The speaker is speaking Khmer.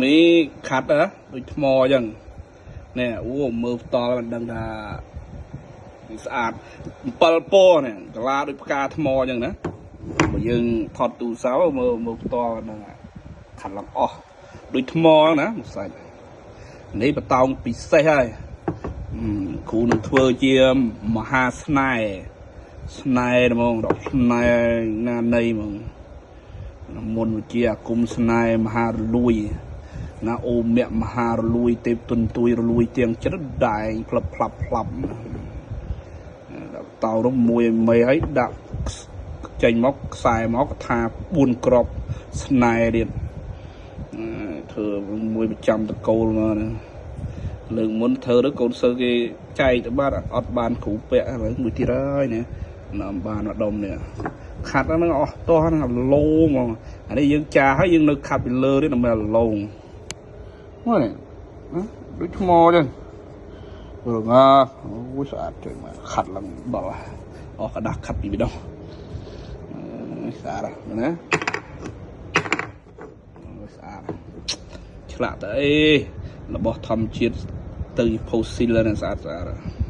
នេះខាត់ណាដូចថ្មអញ្ចឹងនេះអូមើលផ្ទាល់មិនដឹងថាស្អាត7ពណ៌នេះកាឡាដូចផ្កាថ្មអញ្ចឹងណាបើយើងថតទូរស័ព្ទមើលមើលផ្ទាល់ហ្នឹងខាត់ឡើងអស់ដូចថ្មណាមួយសាច់នេះបតោងពិសេសហើយគ្រូនឹងធ្វើជាមហាស្នេហ៍ស្នេហ៍ហ្មងដកស្នេហ៍ណានៃហ្មងមុនវិជាអាគមស្នេហ៍មហារលួយណាអូមៈមហារលួយទេពទុនទួយរលួយទៀងចិត្តដែងផ្លឹបផ្លាប់ផ្លាប់ដាក់តោនោះមួយឲ្យមេឲ្យដាក់ចេញមកខ្សែមកថា4ក្របស្នេហ៍ទៀតធ្វើមួយប្រចាំតកូលមកណាលើកមុនធ្វើទៅកូនសិស្សគេចែកទៅបាត់អត់បានគ្រូពាក់ឥឡូវមួយទៀតហើយណានាំបានម្ដុំនេះខាត់ហ្នឹងអស់តោះហ្នឹងឡូហ្មងអានេះយើងចាហើយយើងនៅខាត់ពីលើទៀតដើម្បីឡងមើលនេះដូចថ្មអញ្ចឹងរងាអូស្អាតជួយមកខាត់ឡើងដល់អស់กระดาษខាត់ពីម្ដងស្អាតណាស្អាតឆ្លាក់ទៅអីរបស់ធម្មជាតិទៅផូស៊ីលហ្នឹងស្អាតស្អាត។